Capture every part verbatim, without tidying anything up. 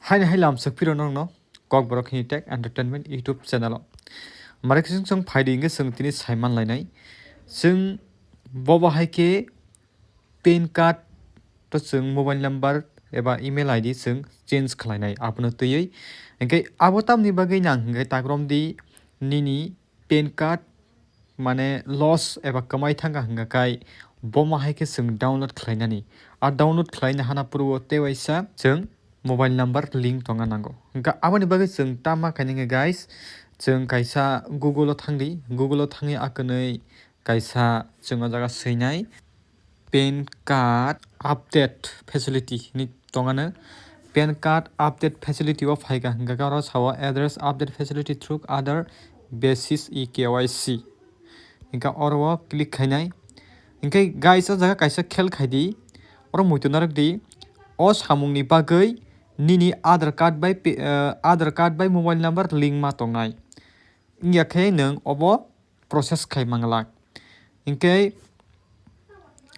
Haini hai lamsok phiro nokno Kokborok hini Tech Entertainment YouTube channel o. Mare khe chwng, chwng phaidi hingke chwng tini saiman lainai. Chwng bobo hai khe PAN card to chwng mobile number eba email I D chwng change khlainai abono twiwi. Hingke abo tamni bagwi nang hingke takrom di nini PAN card mane loss eba kwmai thangkha hwnga khai bomo hai khe chwng download khlainani. A download khlaina hana puro o tei waisa chwng mobile number link tongna nango. Hwnkha aboni bagwi chwng tama khainai guys, chwng kaisa Google o thangdi, Google o thangwi a kwnwi kaisa chwng o jaga swinai PAN card update facility hinwi tongano. PAN card update facility o phaikha hwnkha khe oro sao address update facility through other basis E K Y C. Hwnkha oro o click khainai. Hwnkhe guys o jaga kaisa khel khaidi. Oro muitu narwk di. O samungni bagwi nini Aadhaar card bai pe-, eh, Aadhaar card bai mobile number link ma tongnai. Wngya khe nwng obo process khai manglak. Hinkhe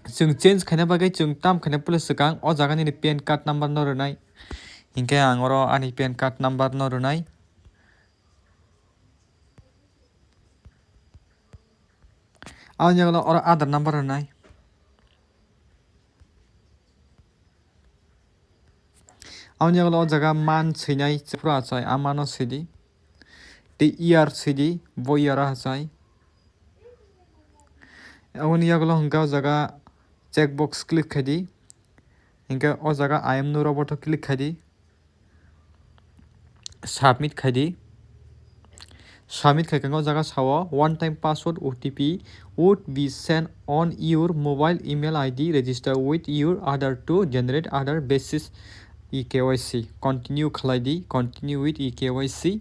chwng change khaina bagwi chwng tam khaina pole swkang o jaga nini PAN card number no rwnai. Hinkhe ang oro ani PAN card number no rwnai. Aboni yagulo oro Aadhaar number rwnai. Aboni yagulo o jaga month swinai, phuru achai, a month no swidi. Tei year swidi, bo year o achai. Aboni yagulo hwnkhe o jaga check box click khaidi. Hwnkhe o jaga I am no robot o click khaidi. Submit khaidi. Submit khaikhe o jaga sao, "One time password O T P would be sent on your mobile email I D register with your Aadhaar to generate Aadhaar basis E K Y C." Continue khlai di, continue with E K Y C.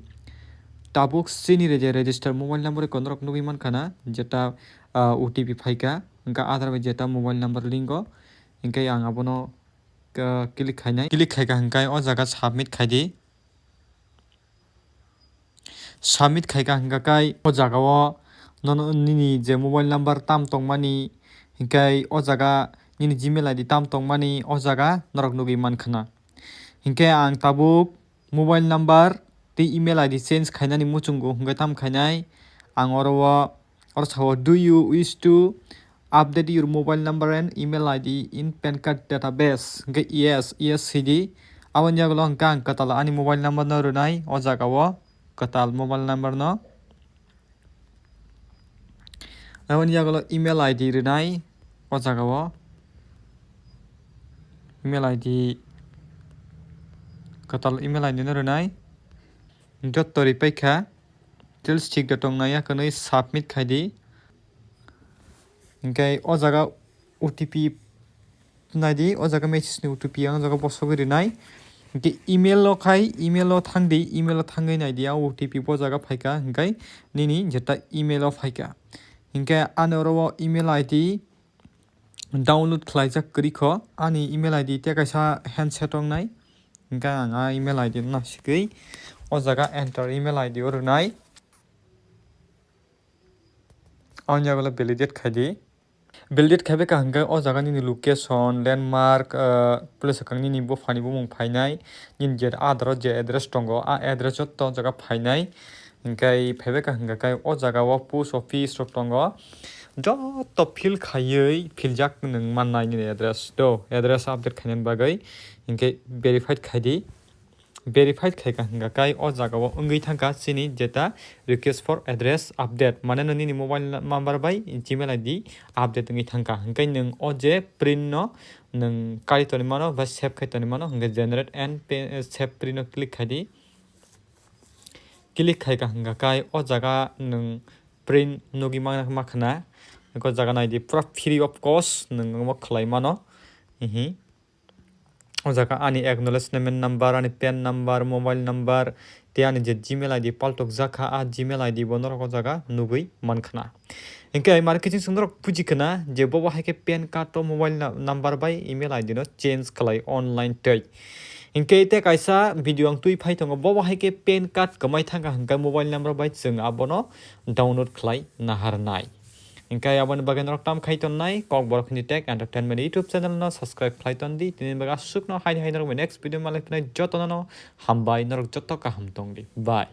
Tabuk chini re je register mobile number ko norok nugwi mankha na, jeta, ah, O T P phaikha, hwnkha Aadhaar bai jeta mobile number link o, hinkhe ang abono, ah, click khainai. Click khaikha hwnkhe o jaga submit khaidi. Submit khaikha hwnkha kai o jaga o nono nini je mobile number tam tongmani, hinkhe o jaga nini Gmail I D tam tongmani o jaga norok nugwi mankha na. Hinkhe ang tabuk mobile number tei email I D change khainani muchungo hwnkhe tam khainai. Ang oro o, oro sao, "Do you wish to update your mobile number and email I D in PAN card database?" Hwnkhe yes, yes sidi. Aboni yagulo hwnkhe ang kwtal ani mobile number no rwnai o jaga o, kwtal mobile number no. Aboni yagulo email I D rwnai o jaga o. Email I D, kwtal email I D no rwnai. Jotto ripaikha. Details thik da tongnai, ya kwnwi submit khaidi. Hinkhe o jaga O T P naidi, o jaga message ni O T P ang o jaga bosogwi rinai. Hinkhe email o khai, email o thangdi, email o thangwi naidi, a O T P bo jaga phaikha, hinkhe nini jeta email o phaikha. Hinkhe ani oro o email I D download khlaijak kwrwi kho, ani email I D tei kaisa handset tongnai. Hinkhe ang a email I D no nasigwi o jaga enter email I D o rwnai. Aboni yagulo validate khaidi. Validate khaibai kha hwnkhe o jaga nini location, landmark, ah, place swkang nini buphani bumung phainai, nini je Aadhaar o je address tongo, a address o to o jaga phainai. Hinkhe phaibai kha hwnkhe o jaga o post office rok tongo. Joto fill khaiwi philjak nwng mannai nini address do, address update khainani bagwi. Hinkhe verified khaidi. Verified khaikha hwnkha kai o jaga o wngwi thangkha chini jeta request for address update, mane no nini mobile number bai Gmail I D update wngwi thangkha, hwnkhe nwng o je print no nwng kari toni mano ba save khai toni mano, hwnkhe generate and pa-, save print no click khaidi. Click khaikha hwnkha kai o jaga nwng print nugwi ma-, makhna, o jaga naidi pura free of cost nwng omo khlai mano. Hihi. O jaga ani acknowledgement number, ani PAN number, mobile number, tei ani je Gmail I D paltok jakha, a Gmail I D bo norok o jaga nugwi mankhna. Hinkhe ai mare kiching song norok buji khna je bobo hai khe PAN card o mobile na-, number bai email I D no change khlai online tei. Hinkhe tei kaisa video ang twi phai tongo, bobo hai khe PAN card kwmai thangkha hwnkhe mobile number bai chwng abono download khlai naharnai. Hinkhe aboni bagwi norok tam khai tonnai Kokborok Hindi Tech Entertainment YouTube channel no subscribe khlai tondi. Tini bagwi aswkno haini hai norok next video malai phinai jotono no hambai, norok joto kaham tongdi. Bye.